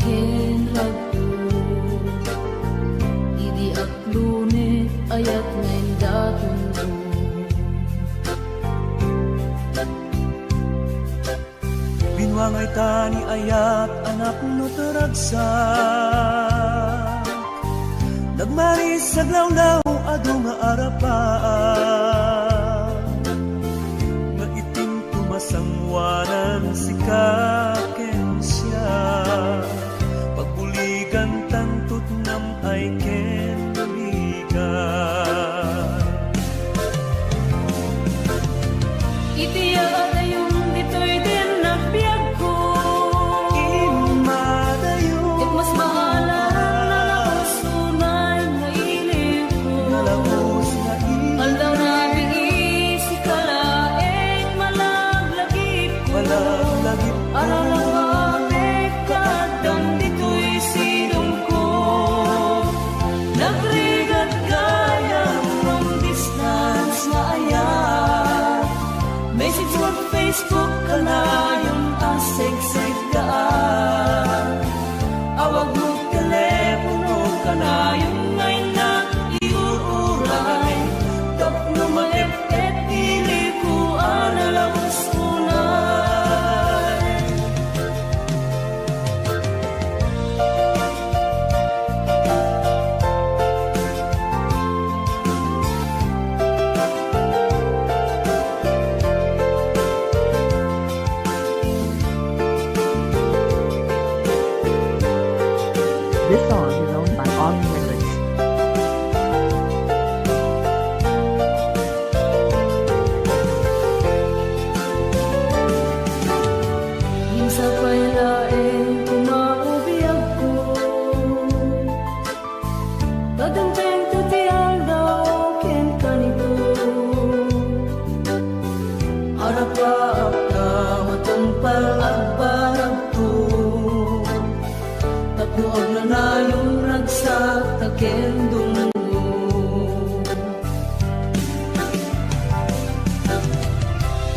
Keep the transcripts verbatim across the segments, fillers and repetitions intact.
ken ragto. Idi aklone, ayat nga indatonto. Binuangay ta ni ayat, anak, no taragsak. Nagmaris aglawlaw, adu nga arapaak. Nga itim tumasanguanan sika ken siak. Pagbuligan tan tutnam ay ken bigat. Iti adayon ditoy din nagbiagko. Immadayon. Ket mas maalaran a nalaus unay nga ilikko. Nalaus nga ilikko. Aldaw rabii sika laeng malaglagipko. Malaglagipko. Ararawa Kaaddam ditoy sidongko. Nagrigat gayam long distance nga ayat. Message ken Facebook kanayon a segseggaan. Awag mo telepono kanayon nga innak iur-uray. Tapno maep-ep iliko a nalaus unay. This song is owned by All Music. Ngem sapay laeng kumabiagko. Tadentengto ti aldaw ken kanito. Arapaak ta matungpal agbanagto. Tapno agnanayon ragsak ta ken dumngeg.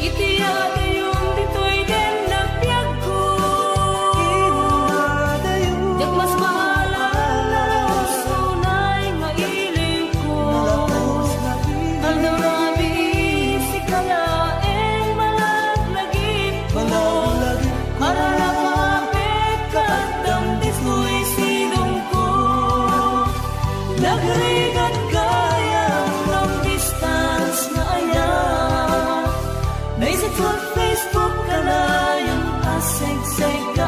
Iti adayon ditoy den nagbiagko. Diak mas maala, nalaus unay nga iliko. Aldaw rabii sika laeng malaglagipko. Ararawa pekkaddam ditoy sidongko. Nagrigat gayam long distance nga ayat. Message ken Facebook kanayon a segseggaan.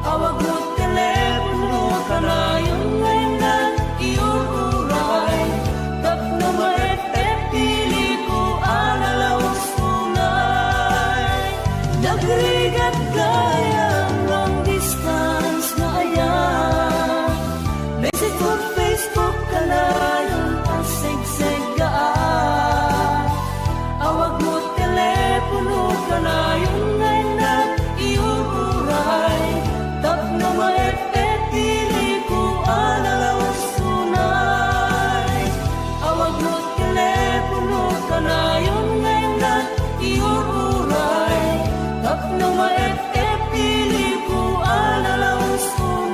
Awag mo telepono kanayon nga innak iur-uray. Tapno maep-ep iliko a nalaus unay. Nagrigat gayam long distance nga ayat. Message ken Facebook kanayon a segseggaan. Awag mo telepono kanayon nga innak iur-uray. Tapno maep-ep iliko a nalaus unay. Awag mo telepono kanayon nga innak iur-uray. Tapno maep-ep iliko a nalaus unay.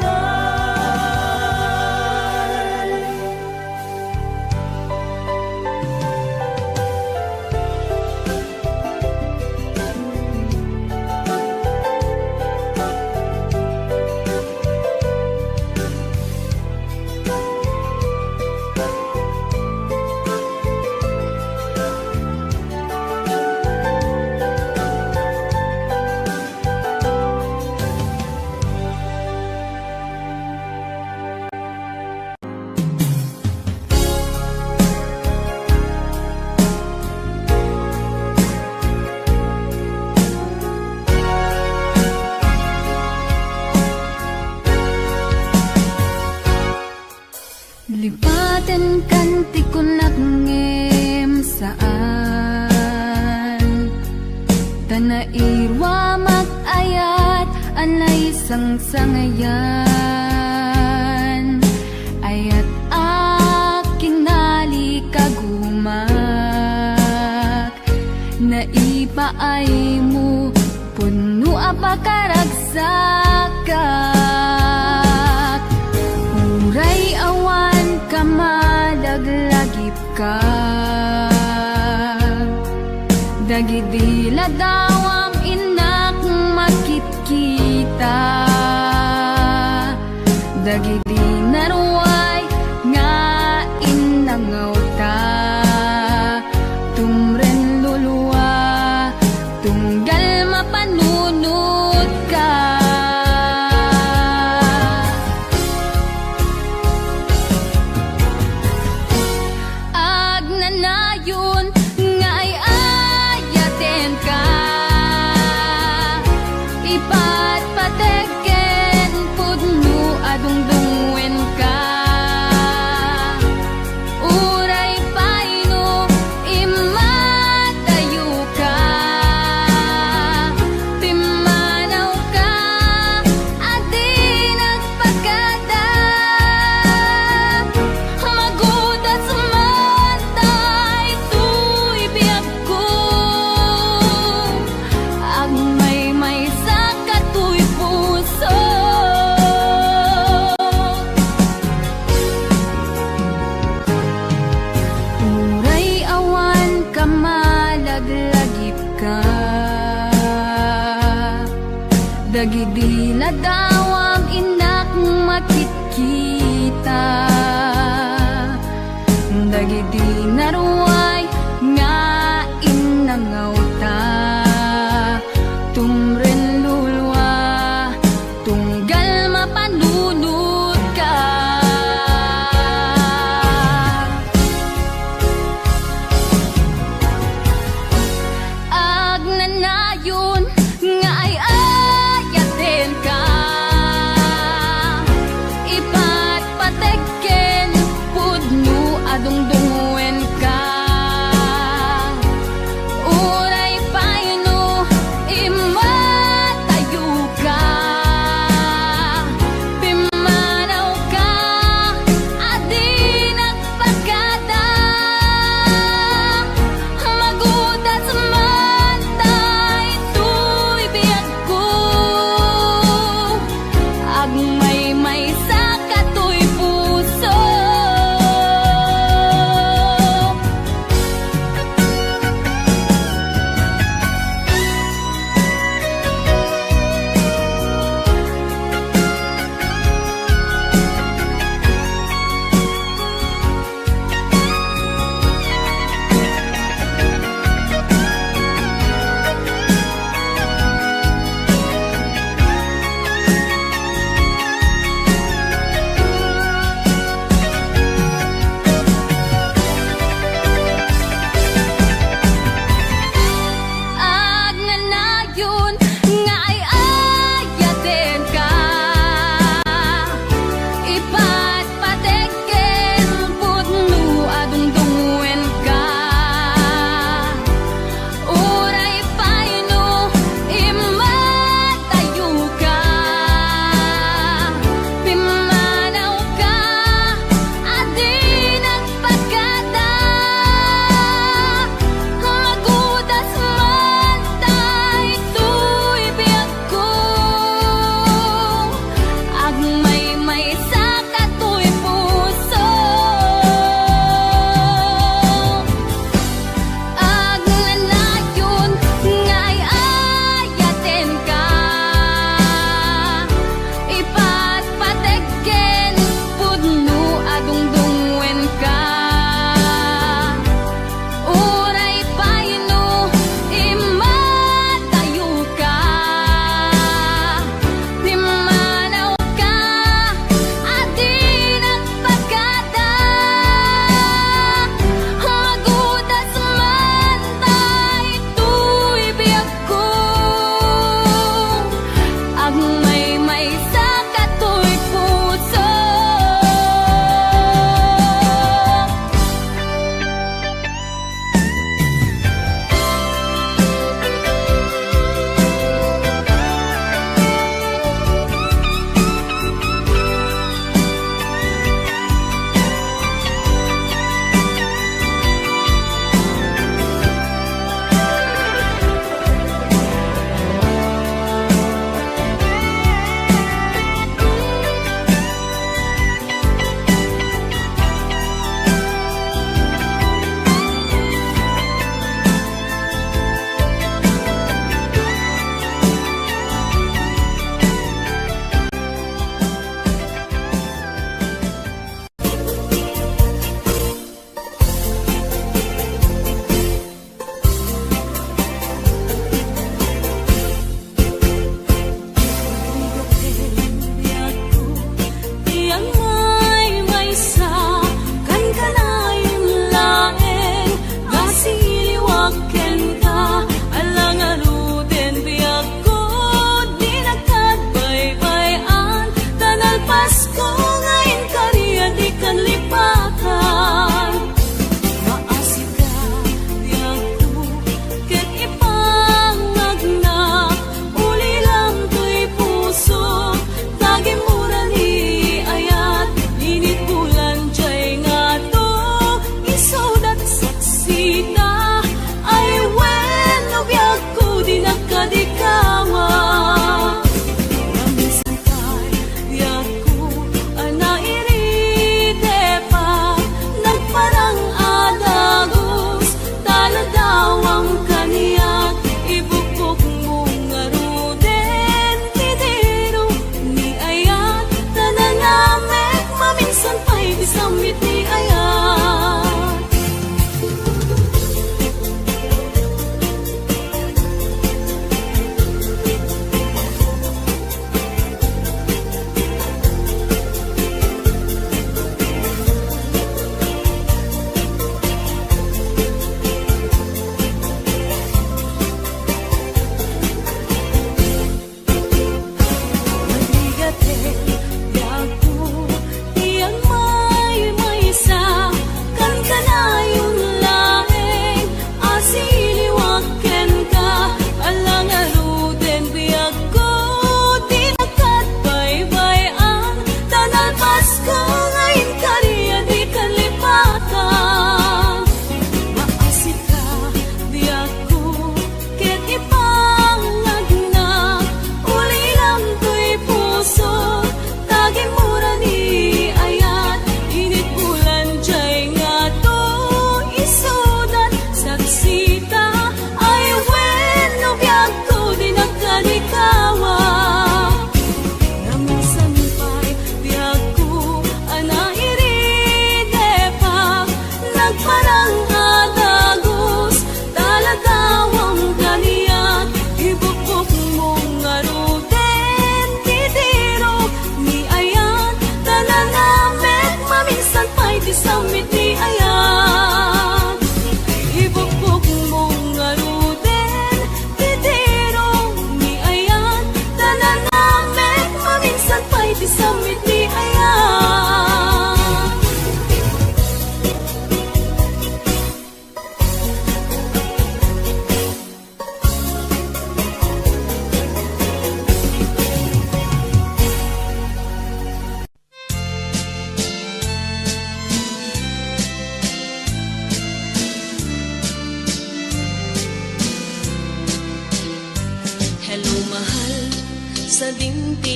Lipatenkan ti kunak ngem saan. Ta nairuamak ayat a naisangsangayan. Ayat a kinalikagumak. Naipaaymo, punno a pakaragsak. Sakak, uray awan ka malaglagipka. Dagidi ladawam innak makitkita. Dagidi naruay nga innangawta. Tumren lulua, tunggal mapanunotka. Agnanayon nga ay-ayatenka. Ipatpateg ken pudno a dungdungenka. Uray pay no immadayoka, pimmanawka a di nagpakada. Magudas man daytoy biagko. Agmaymaysa katoy puso. Uray awan ka malaglagipka. Dagidi ladawam innak makitkita. Dagidi naruay nga innangawta. Tumren lulua, tunggal mapanunotka. Agnanayon nga ay-ayatenka.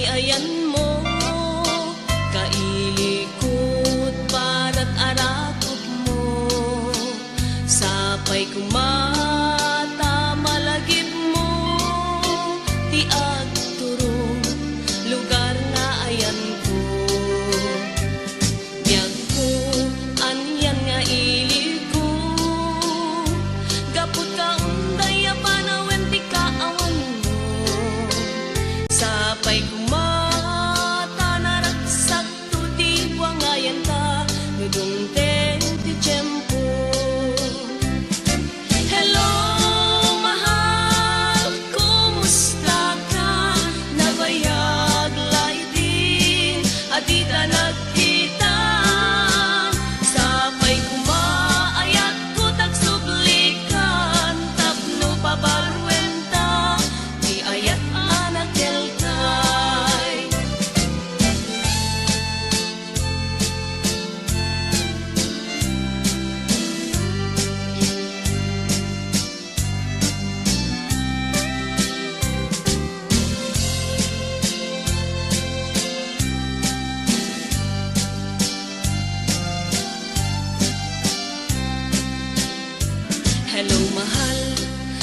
ayanmo, kailikot barat arakupmo. Sapay koma ta malagipmo ti agturong lugar nga ayanko. Biagko, anian nga iliko, gapu ta unday a panawen ti kaawanmo. Sapay koma ta naragsakto ti buangayan ta, no dumteng ti tiempo. Hello, mahal, kumusta ka? Nabayag la idin a dita nagkita. Sapay koma, ayatko ta agsublikan tapno pabaruenta ti ayat a nakelkay. Hello, mahal,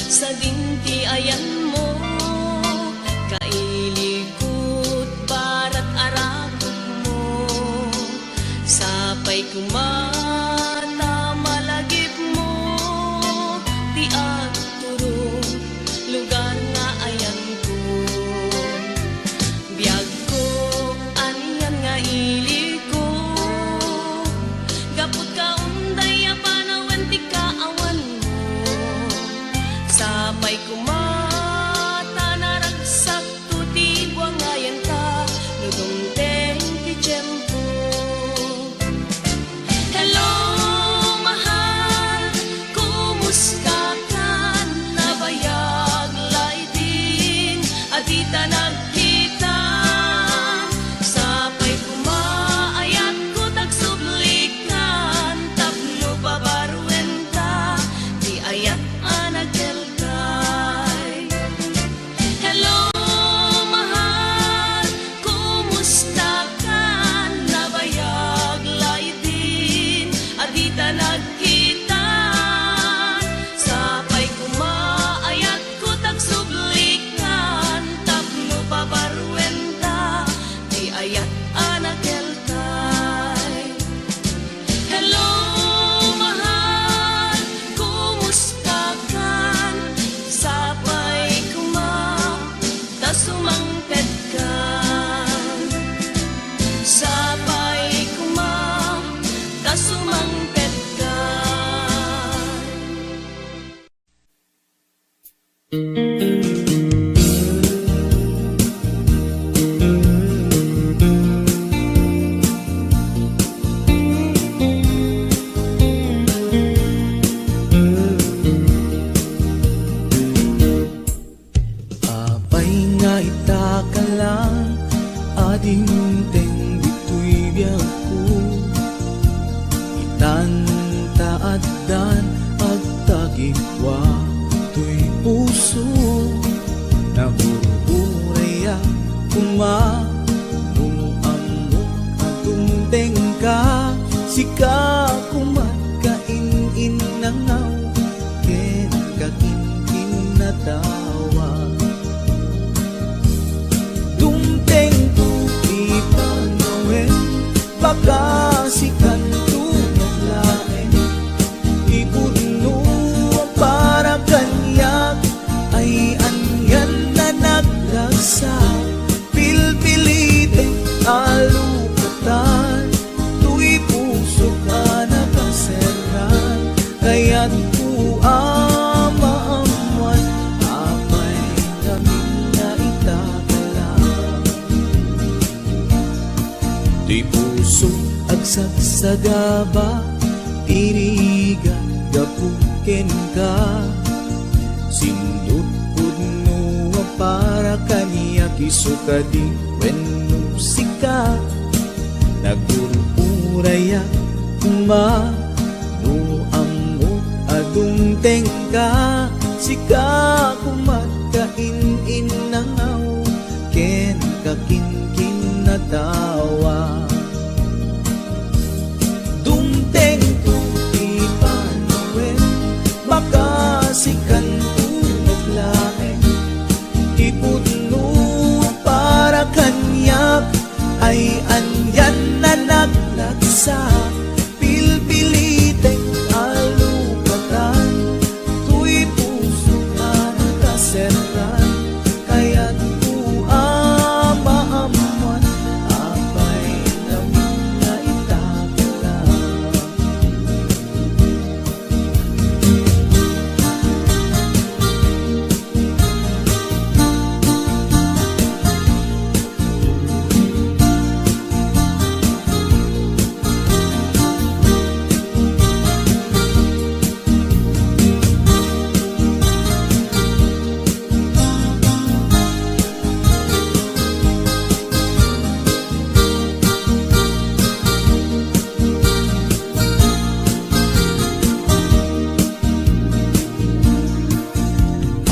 sadin ti ayanmo, kailikot barat arakupmo. Sapay koma ta malagipmo ti agturong lugar nga ayanko. Biagko, anian nga iliko, gapu ta unday a panawen ti kaawanmo. Sapay koma ta naragsakto ti buangayan ta, no dumteng ti tiempo. Hello, mahal, kumusta ka? Nabayag la idin a dita nagkita. Sapay koma, ayatko ta agsublikan tapno pabaruenta ti ayat a nakelkay. Hello, mahal, kumusta ka? Nabayag la idin a dita nagkita. Sapay koma, ayatko ta agsublikan tapno pabaruenta ti ayat a nakelkay. Hello, mahal, kumusta ka? Sapay koma ta sumangpet ka. Sapay koma ta sumangpet ka. Apay nga ita ka lang a dimteng ditoy biagko. Itan ta addan agtagikua toy puso. Nagur-urayak koma no ammok a dumteng ka. Sika koma kain-innangaw ken kakinkinnatawa. Dumtengto ti panawen, bakasikanto met laeng. Ti pudno a para kaniak ay anian a nagdagsa. Pilpilitek a lukatan toy pusok a nakaserran. Kayatko a maammuan, apay, ngamin nga ita ka lang. Ti puso agsagsagaba, ti rigat gapu kenka. Sindutpudno a para kaniak, isu kadi wenno sika. Nagur-urayak koma no ammok a dumteng ka. Sika koma kain-innangaw ken kakin tawa. Dumtengto ti panawen, baka sikanto met laeng. Ti pudno para kaniak ay anian a nagragsak. Pilpilitek a lukatan, toy pusok a nakaserran, kayatko a maammoan, apay ngamin nga itakala.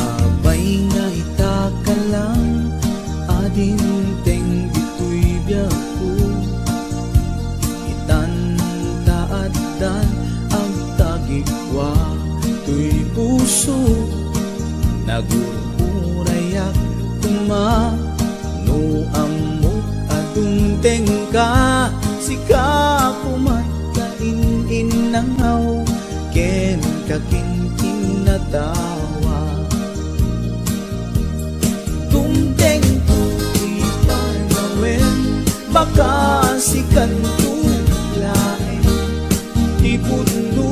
Apay nga itakala, adinteng ditoy biagko. Itan ta addan agtagikua toy puso. Nagurgurayak koma no ammok a dumtengka. Sika koma ta in-innangaw ken kakinkinatawa. Dumtengto ti panawen, baka sikanto laeng. Ti pudno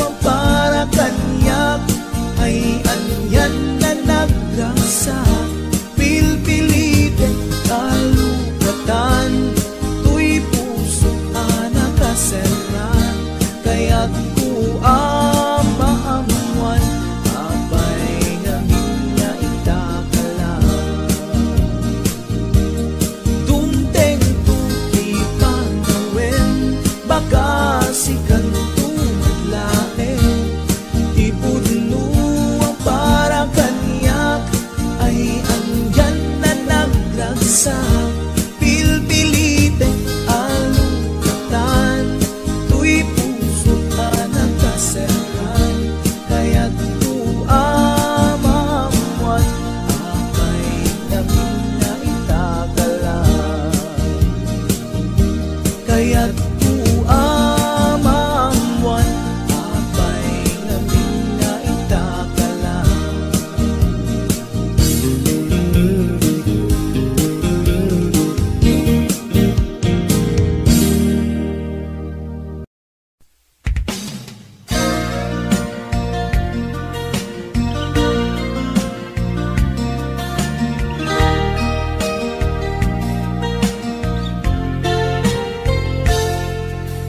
a para kaniak ay anian a nagragsak. Pilpilitek a lukatan, toy puso a nakaserran, kayatko a maammoan, apay ngamin nga itakala. Dumtengto ti panawen, baka sikanto met laeng. Ti pudno a para kaniak ay anian a nagragsak. Pilpilitek a lukatan, toy puso a nakaserran, kayatko a maammoan, apay ngamin nga itakala. Kayatko a maammoan, apay ngamin nga itakala.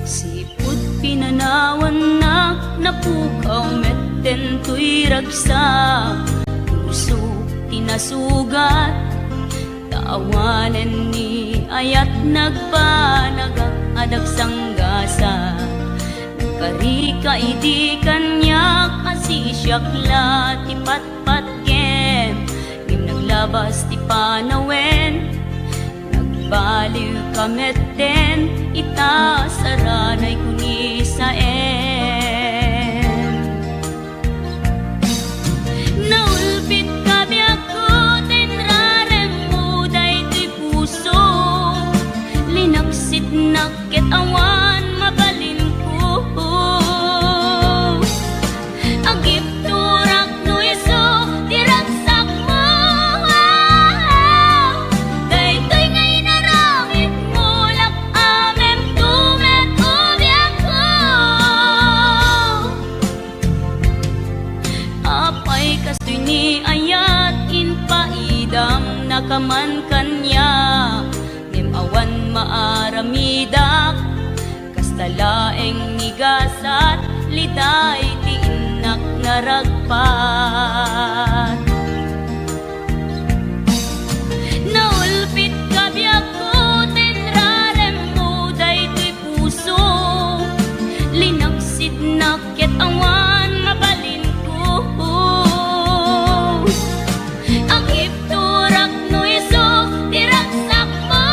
Sipud pinanawannak, napukaw metten toy ragsak. Pusok ti nasugat, ta awanen ni ayat nagbanagak a dagsanggasat. Nagkarika idi kaniak a sisiak la ti patpatgem, ngem naglabas ti panawen. Nagbaliwka metten ita saranay ko ni Saem. Naulpitka biagko ta inraremmo daytoy puso. Linaksitnak ket awan mabalinko. Agibturak no isu ti ragsakmo. Daytoy nga inaramidmo, lak-amemto met, o biagko. Apay kastoy ni ayat, impaidamnaka man kaniak, ngem awan maaramidak. Kasta laeng ni gasat, liday ti innak naragpat. Naulpitka biagko ta inraremmo daytoy puso. Linaksitnak ket awan mabalinko. Agibturak no isu ti ragsakmo.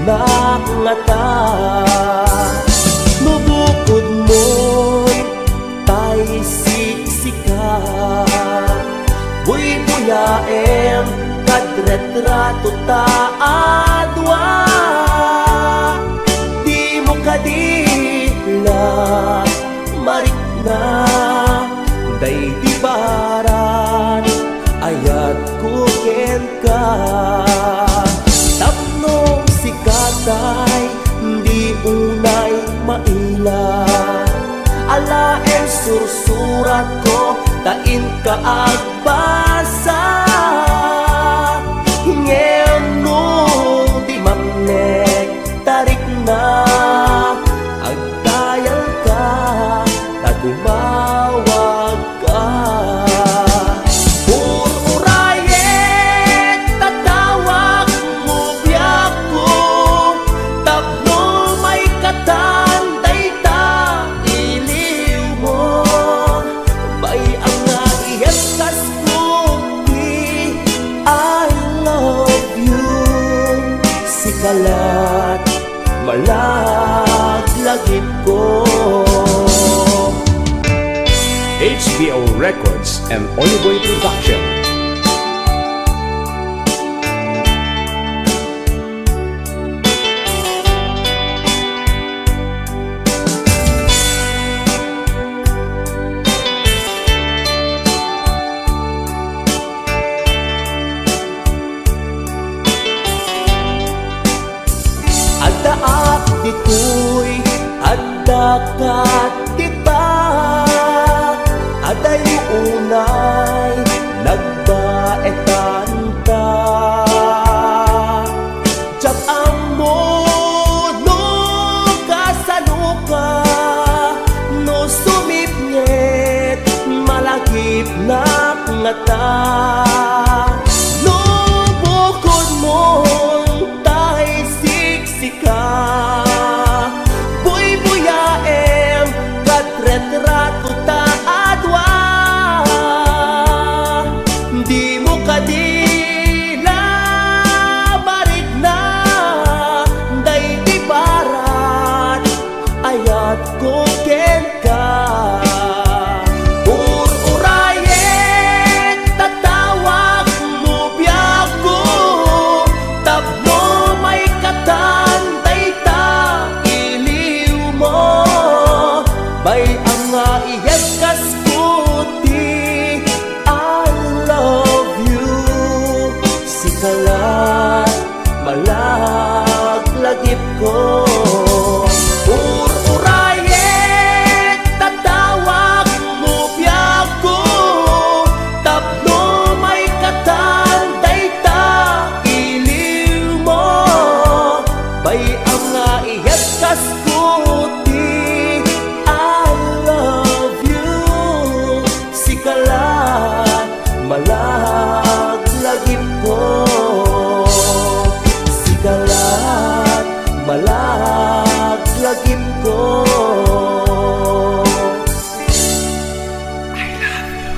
Nakngata no bukodmon tay siksika, buybuyaem kad retrato ta a dua. Dimo kadi la marikna daydi barat, ayatko kenka. Tapno sika tay di unay maila, alaen sursuratko ta inka agbasa. Ngem no di mapnek ta rikna, agdayalka ta tumawagka. Ur-urayek ta tawagmo biagko, tapno maikatan dayta iliwmo. Bay-am nga iyebkasko ti I love you, sika lat malaglagipko. H B O Records and Oliboy Production. Addaak ditoy, addaka dita, adayo unay nagbaetanta. Diak ammo no kasanoka, no sumipnget malagipnak ngata. No bukodmon tay siksika, buybuyaem kat retrato ta a dua. Dimo kadi la marikna daydi barat, ayatko kenka. Ur-urayek ta tawagmo biagko, tapno maikatan dayta iliwmo. Bay-am nga iyebkasko ti I love you, sika la malaglagipko. Ur-urayek ta tawagmo biagko, tapno maikatan dayta iliwmo. Bay-am nga iyebkasko ti I love you, sika la malaglagipko, sika la malaglagipko. I love you.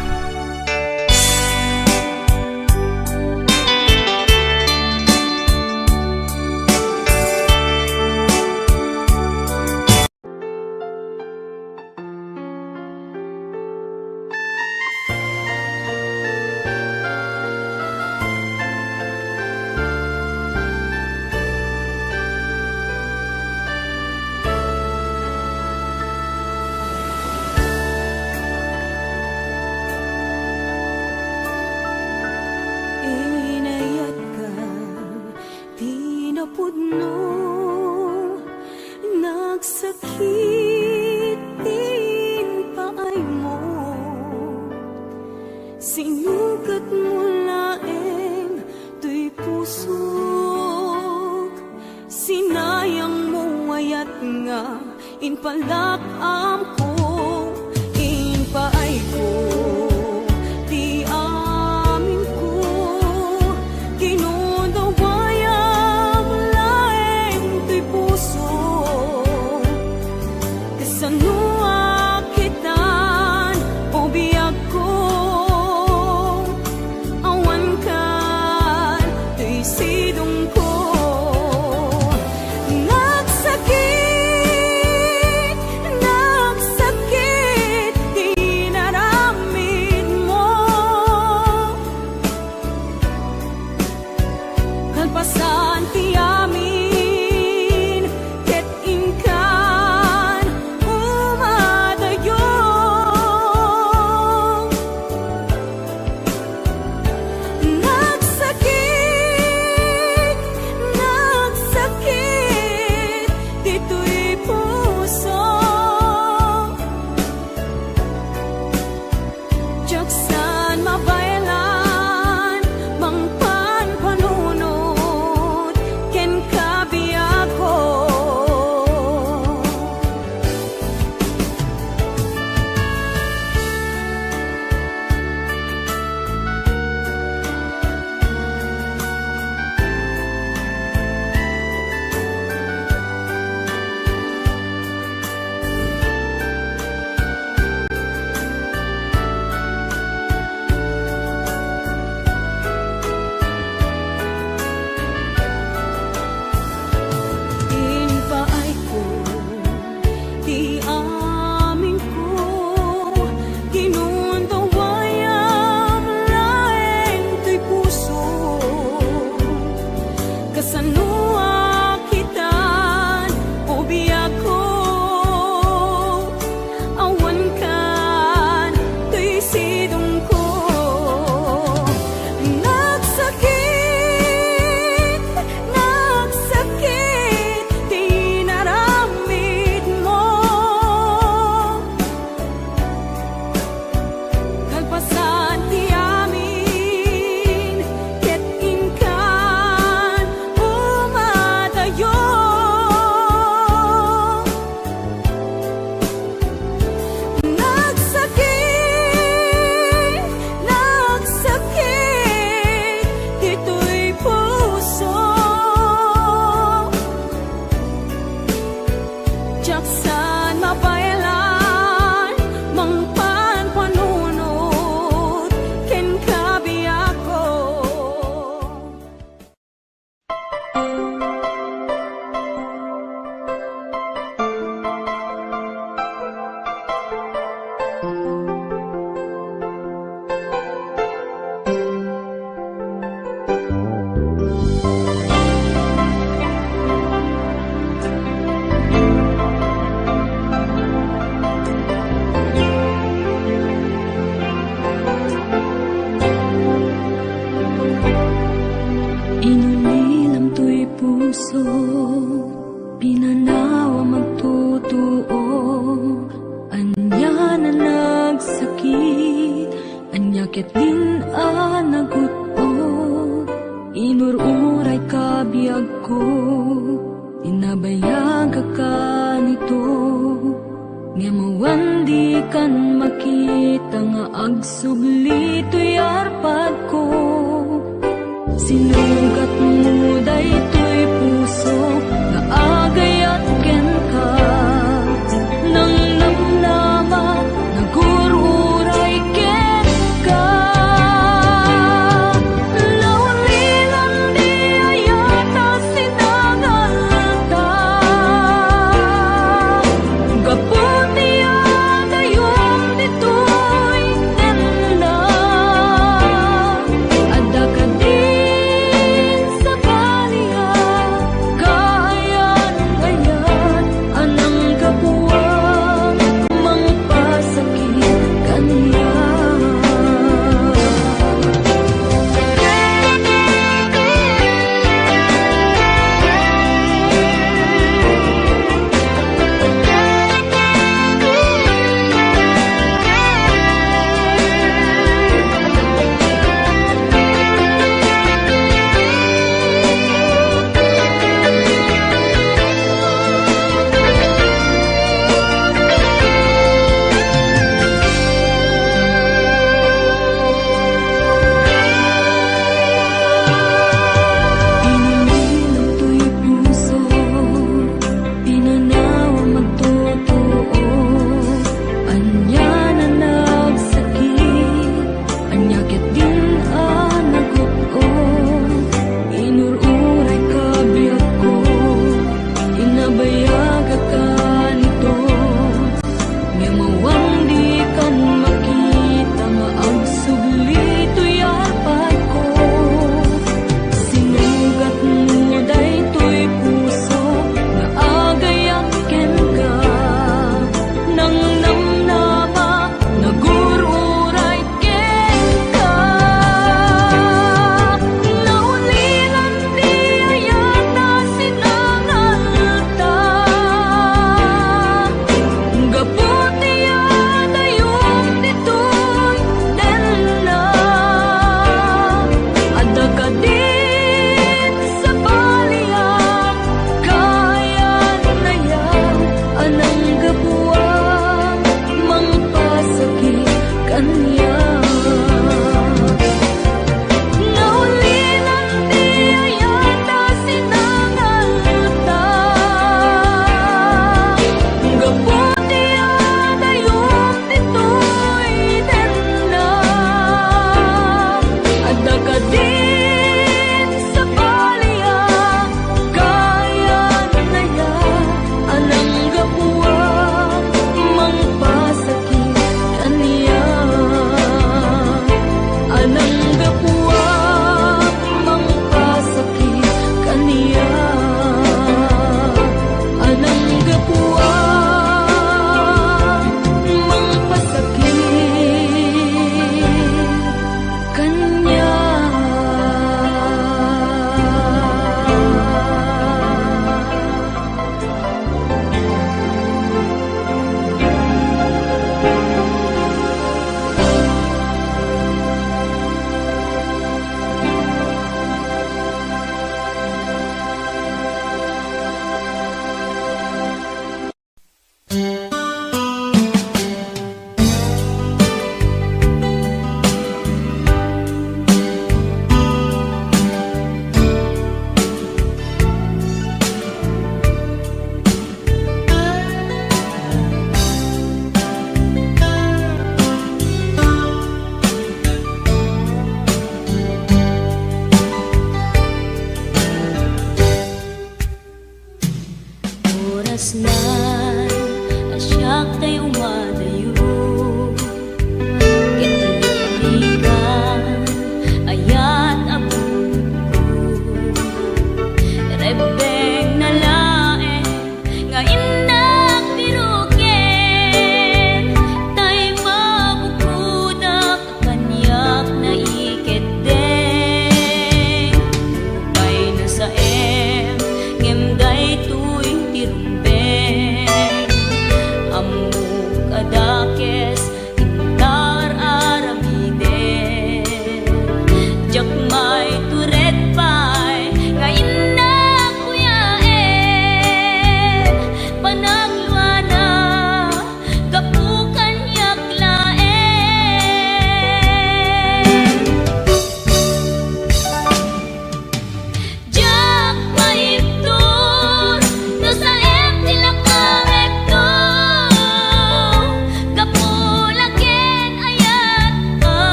Inayatka ti napudno, nagsakit ti impaaymo. Sinukatmo laeng toy pusok, sinayangmo ayat nga impalak-amko, impaayko ti aminko, kinudawayam laeng toy puso. Kasano a kitan, o biagko, awan kan toy sidongko. Ket din a nagut-ot, inur-uray ka biagko, inabayagaka nito, ngem awan dikan makita nga agsubli toy arpadko. Sinugatmo daytoy puso nga agayat kenka, nangnamnama, nagur-uray kenka. Naulinan di ayat a sinangalta, gapu ti adayom ditoy tenna. Adda kadin sakali a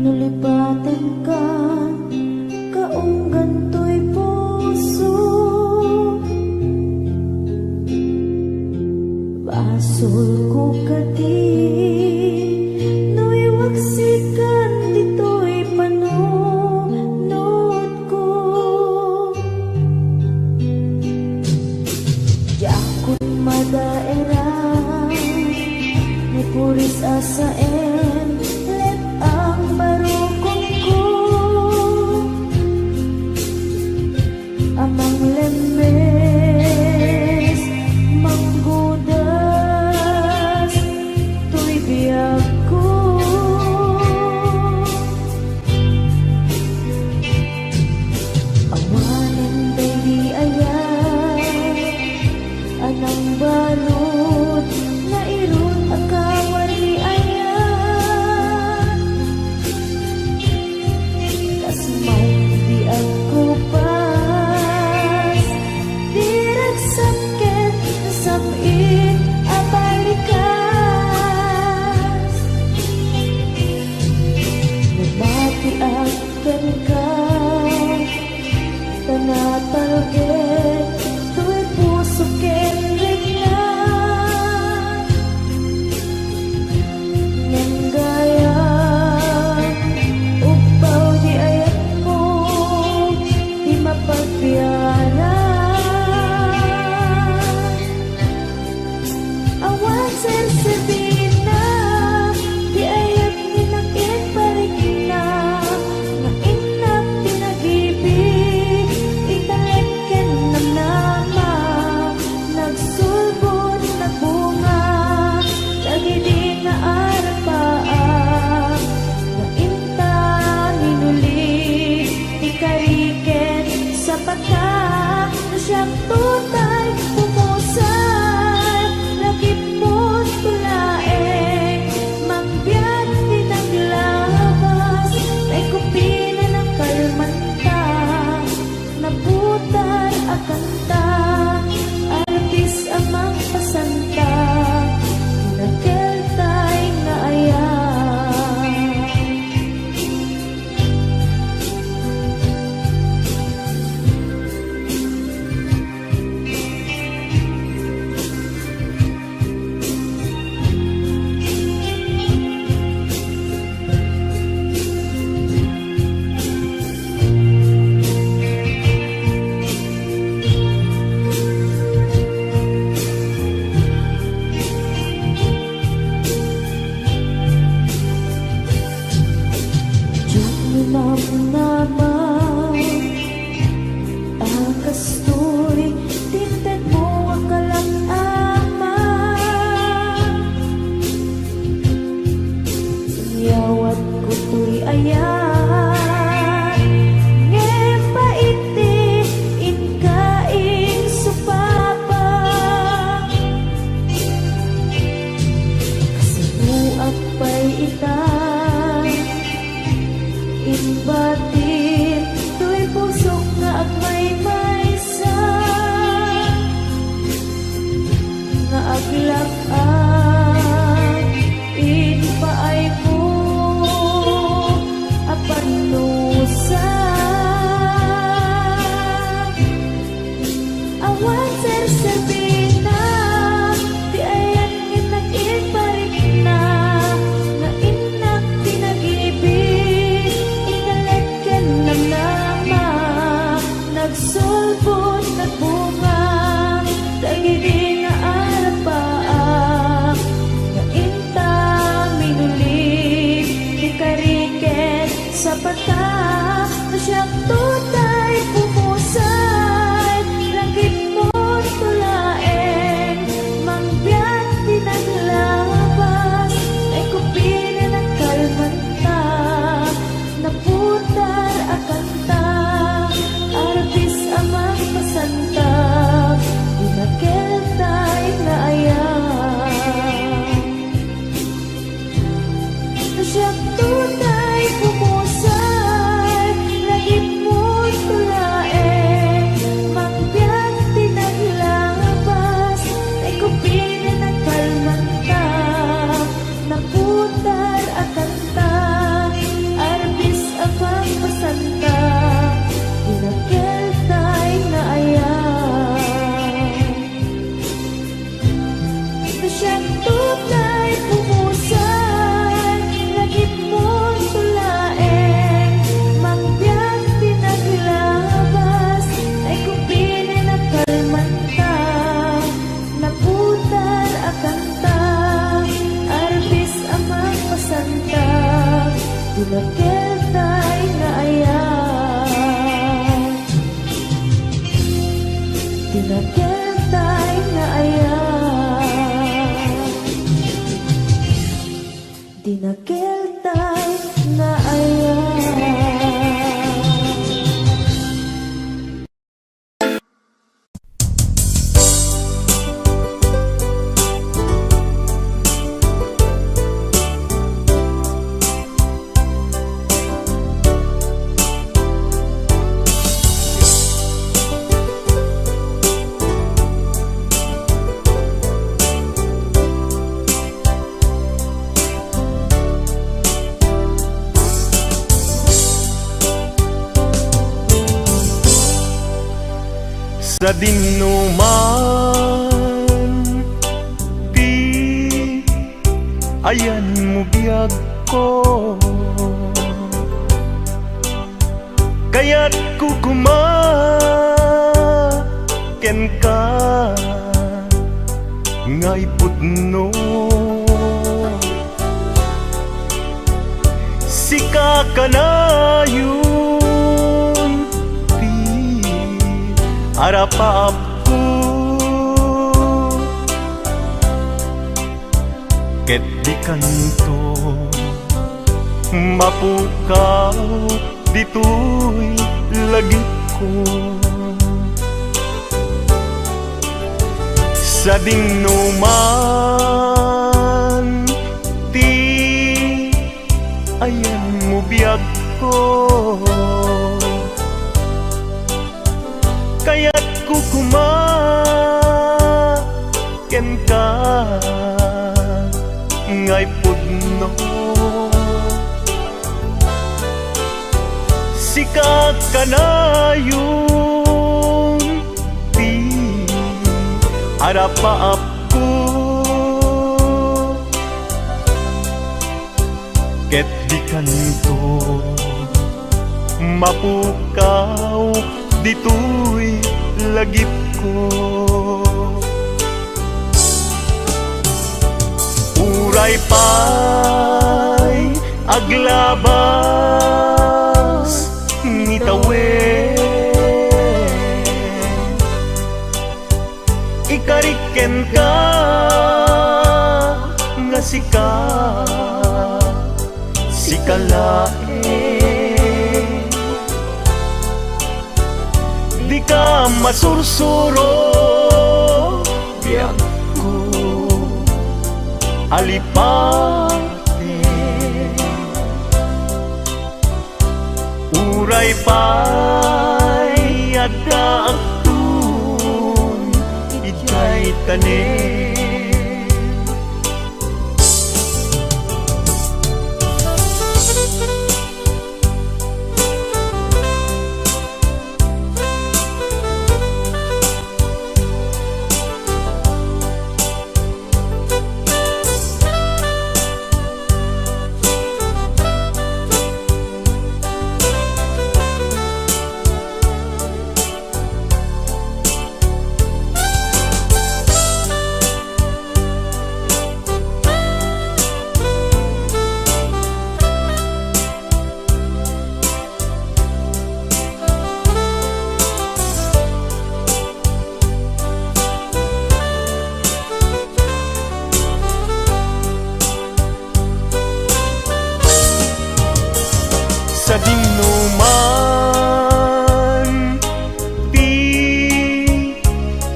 Ulipatenkan, kaunggan toy puso. Basolko kadi no iwaksikan ditoy panunotko. Diakon madaeran, ni puris a saen, let ang barukonko. A manglemmes, manggudas, toy biagko. Awanen daydi ayat a nangbalud, nairut a kawar ni ayat. Kas maong di agkupas, di ragsakket, nasam-it a balikas. Nagmatiak kenka, ta natalged toy puso ken rikna. Ngem gayam, ubbaw di ayatmo ti mapagbiaran. Awan serserbina ti ayat ni nakiparikna, nga innak ti nagibig, italek ken namnama, nagsulbod, nagbunga, dagidi nga arapaak, nga inta minuli ti kari ken sapata. No siak tutay pumusay, lagipmo to laeng, mangbiag ti naglabas, tay kupina nakalmanta, naputar a kanta, artis a mangpasanta, ti nakeltay nga ayat. Diak namnama a kastoy ti intedmo a kalak-ama. Inyawatko toy ayat, ngem pait ti inka insupapa. Kasanoak pay ita imbatin toy pusok nga agmaymaysa, nga aglak-ak impaaymo a pannusa. Awan serserbina ti ayat nga innak iparikna, nga innak ti nagibig, italek ken namnama, nagsulbod, nagbunga, dagidi nga arapaak, nga inta minuli ti kari ken sapata. No siak tutay pumusay, lagipmo to laeng, mangbiag ti naglabas, tay kupina nakalmanta, naputar a kanta, artis a mangpasanta, ti nakeltay nga ayat. Siak tutay pumusay, lagipmo Sadinoman ti ayanmo biagko, kayatko koma kenka nga ipudno. Sika kanayon ti arapaapko, ket dikanto mapukaw ditoy lagipko. Sadinoman ti ayanmo biagko, kayatko koma kenka nga ipudno. Sika kanayon ti arapaapko, ket dikanto mapukaw ditoy lagipko. Uray pay aglabas ni tawen, ikarik kenka nga sika, sika laeng. Dika masursuro, biagko, alipaten. Uray pay addaakton idiay tanem. Sadinoman ti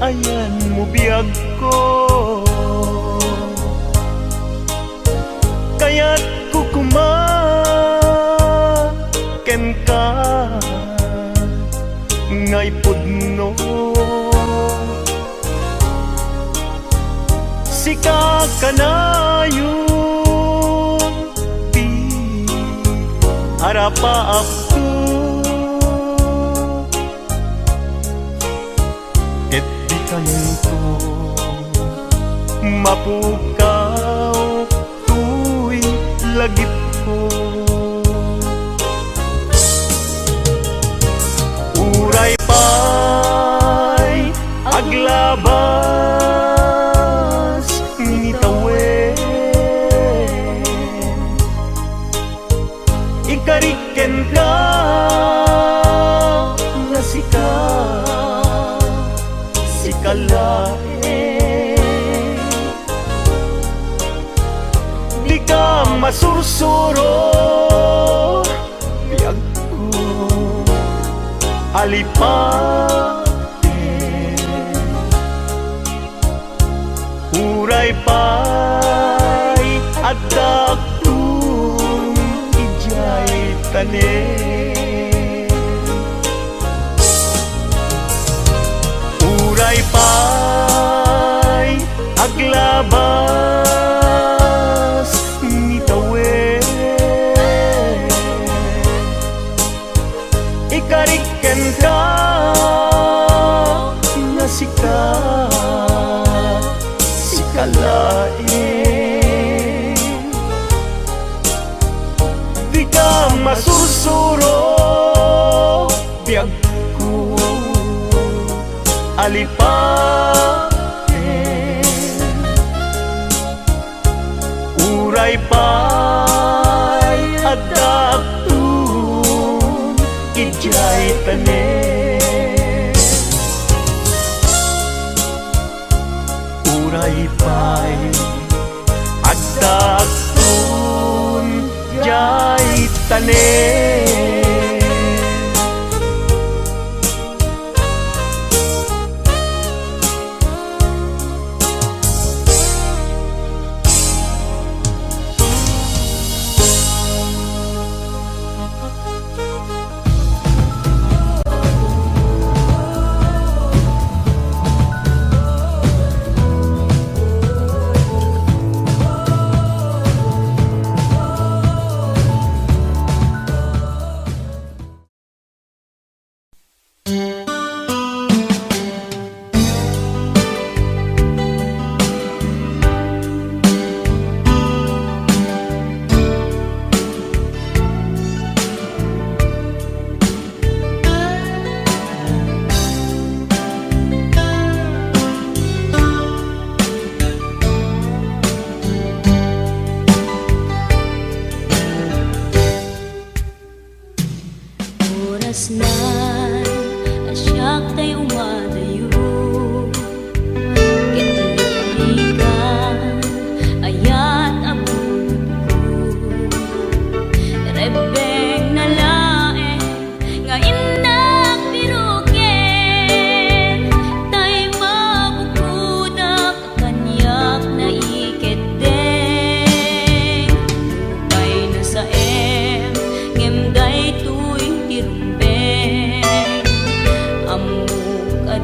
ayanmo biagko, kayatko koma kenka nga ipudno. Sika kanayon ti arapaapko, ket dikanto mapukaw toy lagipko. Uray pay aglabas ni tawen, ikarik kenka nga sika, sika laeng. Dika masursuro, biagko, alipaten. Uray pay addaakton idiay tanem. Uray pay aglabas ni tawen, ikarik kenka alipaten. Uray pay addakton idiay tanem. Uray pay addakton diay tanem. Orasna a siak tay umadayo, ket liklikan ayat a bunotko. Rebbengna laeng nga innak biroken, tay mabukodak kaniak naikeddeng. Nupay nasaem, ngem daytoy ti rumbeng. Ammok a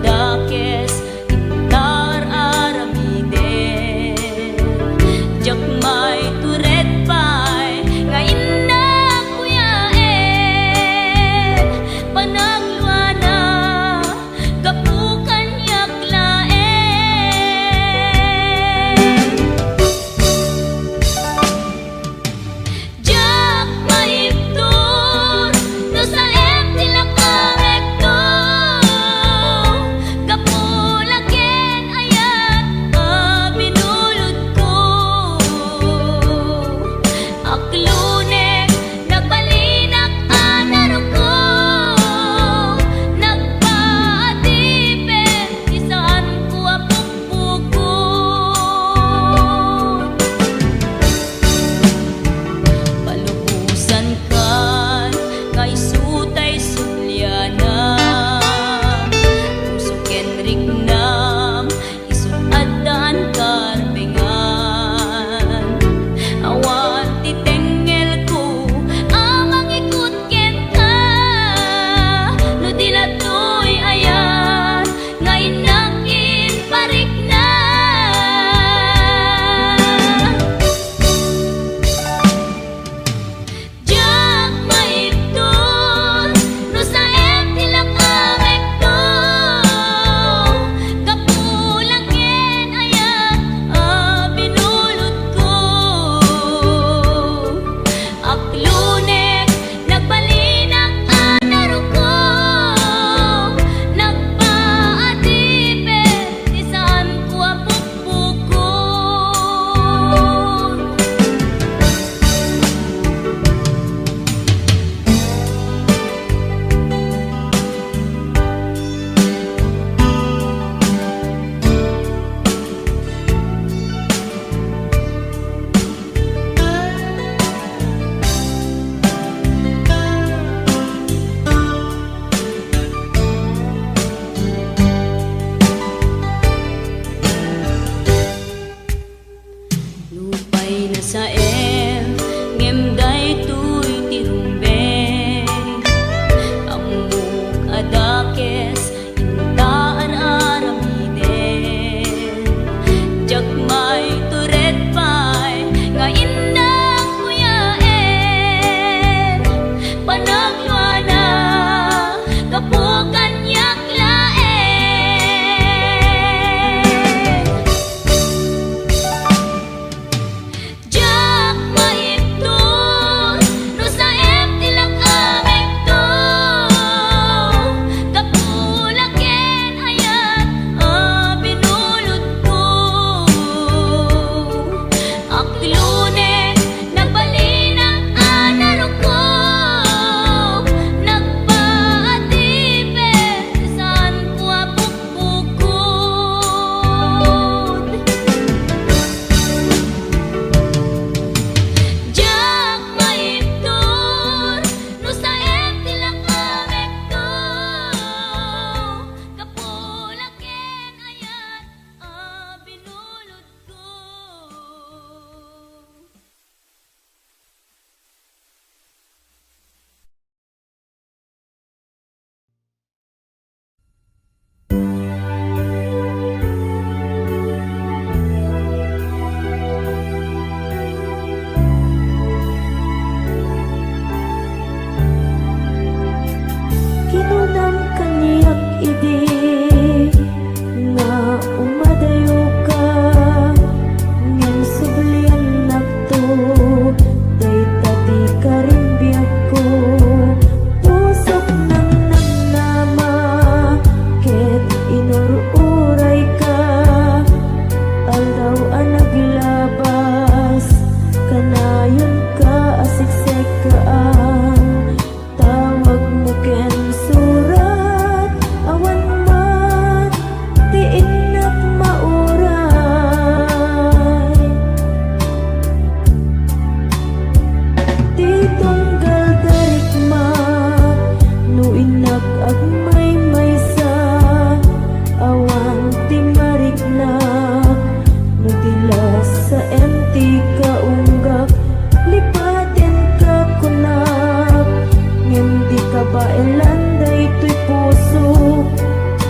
Paelan daytoy puso,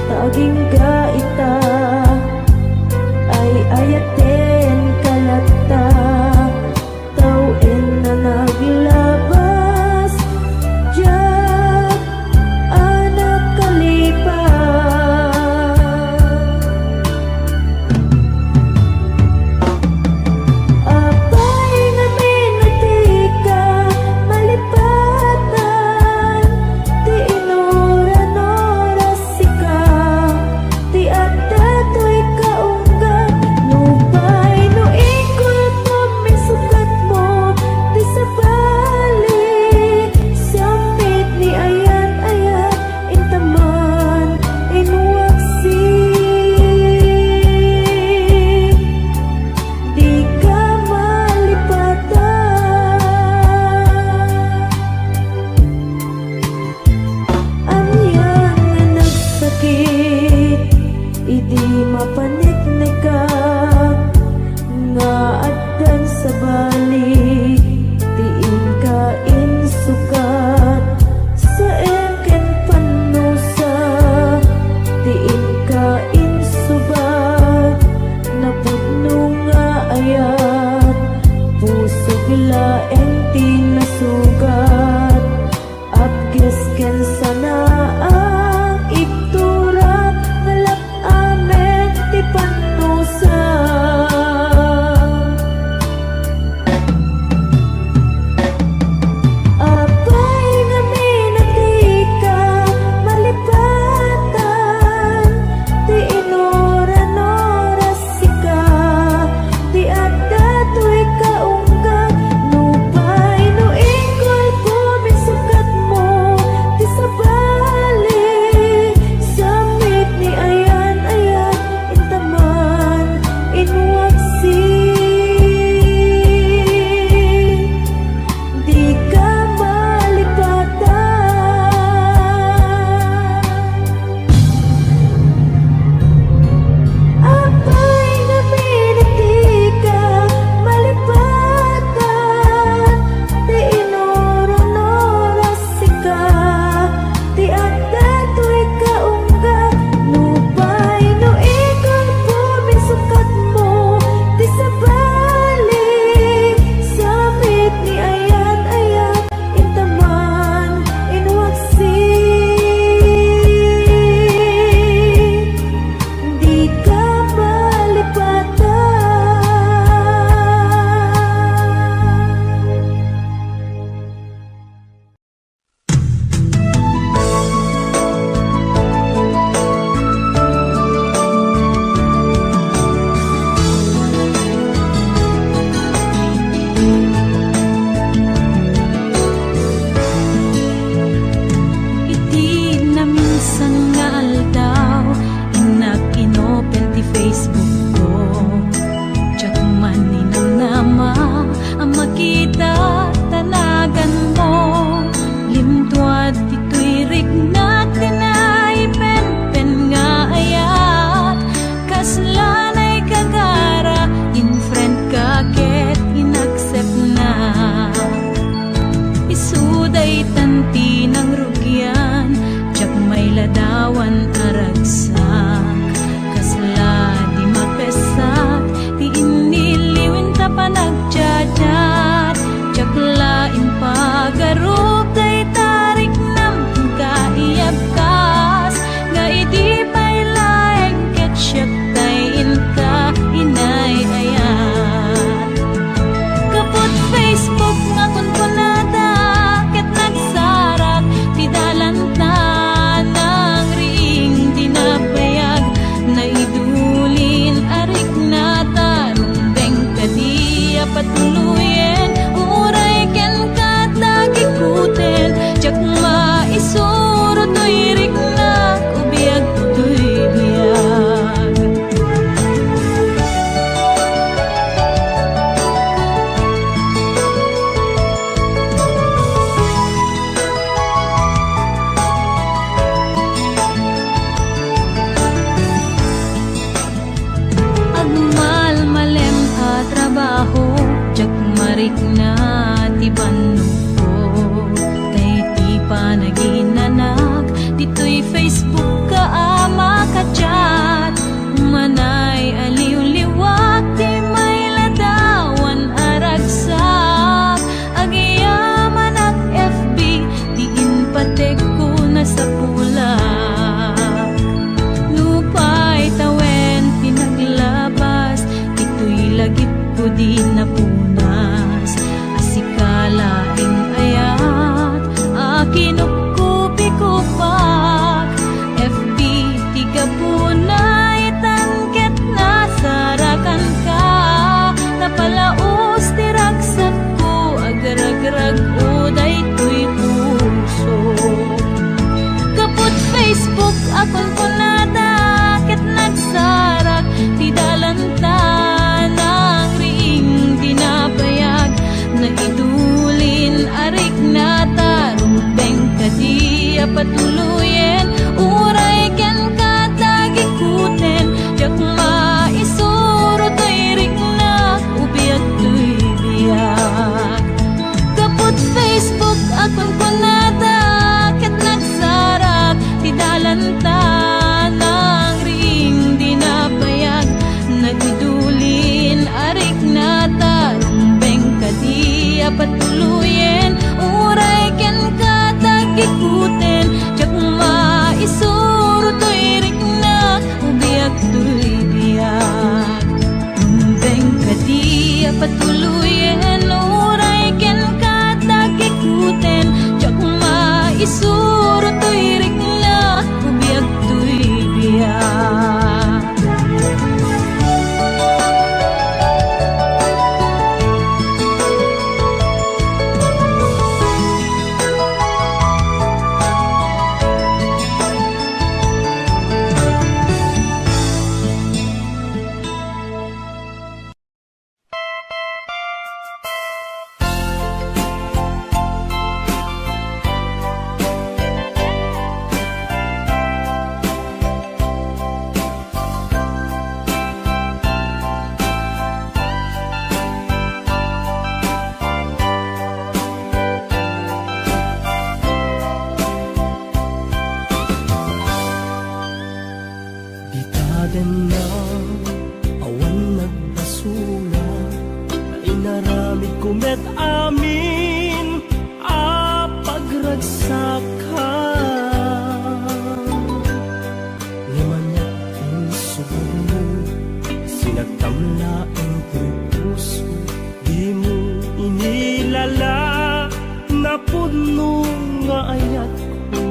ta agingga ita, ay-ayatenka latta. Tawen a naglabas, diak a nakalipa. Apay ngamin a dika malipatan ti inuran-oras sika, ti adda toy kaunggan. Nupay no ingkulpom insukatmo ti sabali, sammit ni ayat-ayat, intaman, inwaksi. Dika malipatan. Anian nga nagsakit idi mapaneknekak, nga addan sabali ti inka insukat. Saem ken pannusa ti inka insubat. Napudno nga ayat, pusok laeng ti nasugat. Apges ken sanaang ibturak, nalap-amen ti pan- Facebook a kunkunada ket nagsarak ti dalanta, nangriing ti nabayag, naidulin a riknata, rumbeng kadi a patuloyen, uray kenka tagikuten, diak maisuro toy rikna, ubiag toy biag. Gapu iti Facebook a kunkunada ket nagsarak ti dalanta, nangriing ti nabayag, naidulin a riknata, rumbeng kadi a patuloyen, uray kenka tagikuten, diak maisuro toy rikna, ubiag toy biag. Rumbeng kadi a patuloyen, uray kenka tagikuten, diak maisuro toy rikna, ubiag toy biag. Dita denna, awan nagbasula, ta inaramidko met amin a pagragsakka. Ngem ania ti insubadmo, sinagtam laeng ti puso, dimo inilala, napudno nga ayatko.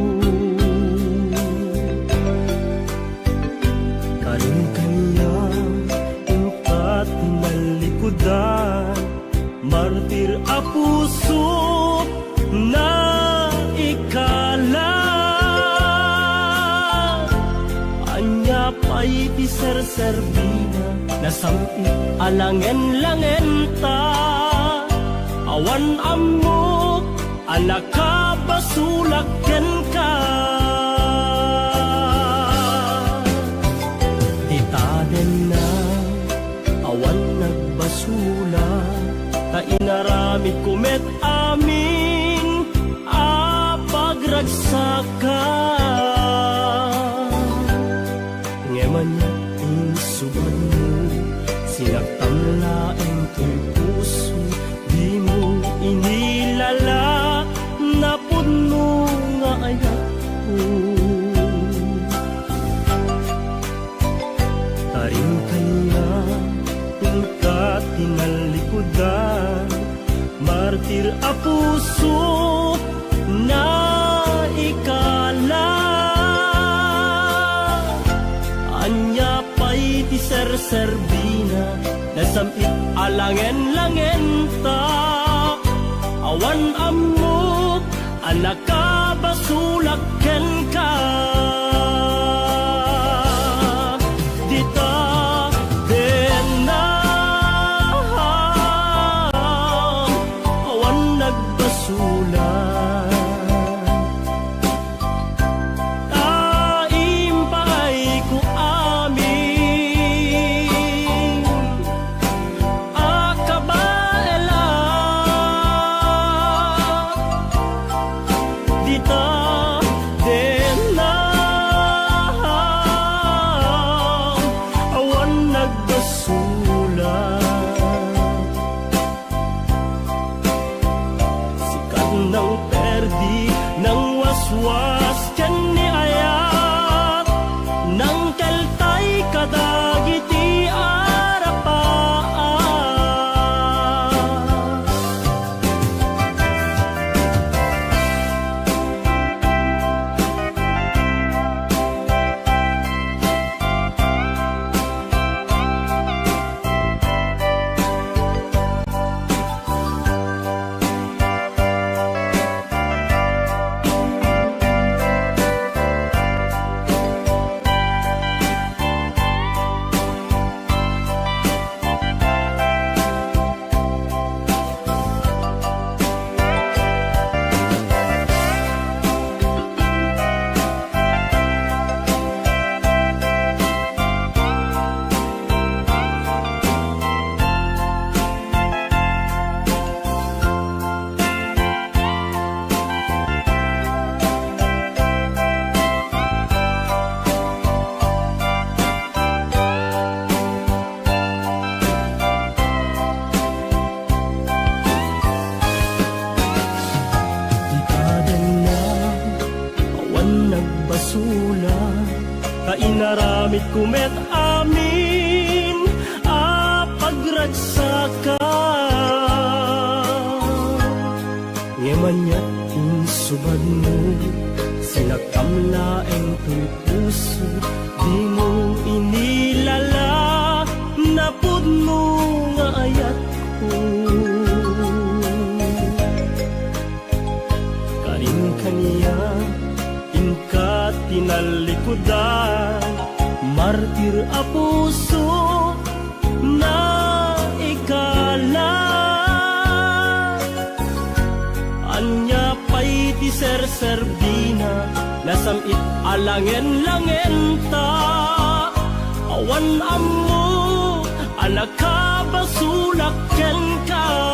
Karin kaniak, inka ti nallikudan, martir a puso, naikala. Ania pay ti serserbina, nasam-it a langen-langenta, awan ammok a nakabasolak kenka. Dita denna, awan nagbasula, ta inaramidko met amin a pagragsakka. Ngem ania ti insubadmo, sinagtam laeng toy puso, dimo inilala, napudno nga ayatko. Karin kaniak, inka ti nallikudan, martir a puso, naikala. Ania pay ti serserbina, nasam-it a langen-langenta, awan ammok a nakabasolak kenka. Dita denna, awan nagbasula, ta impaayko amin a kabaela. Dita, de Inaramidko met amin a pagragsaka. Ngem ania ti insubadmo, sinakam laeng toy puso, dimo inilala napudno nga ayatko. Karin kaniak, inka tinallikudan, martir a puso, naikala. Ania pay ti serserbina, nasam-it a langen-langenta. Awan ammo a nakabasolak kenka.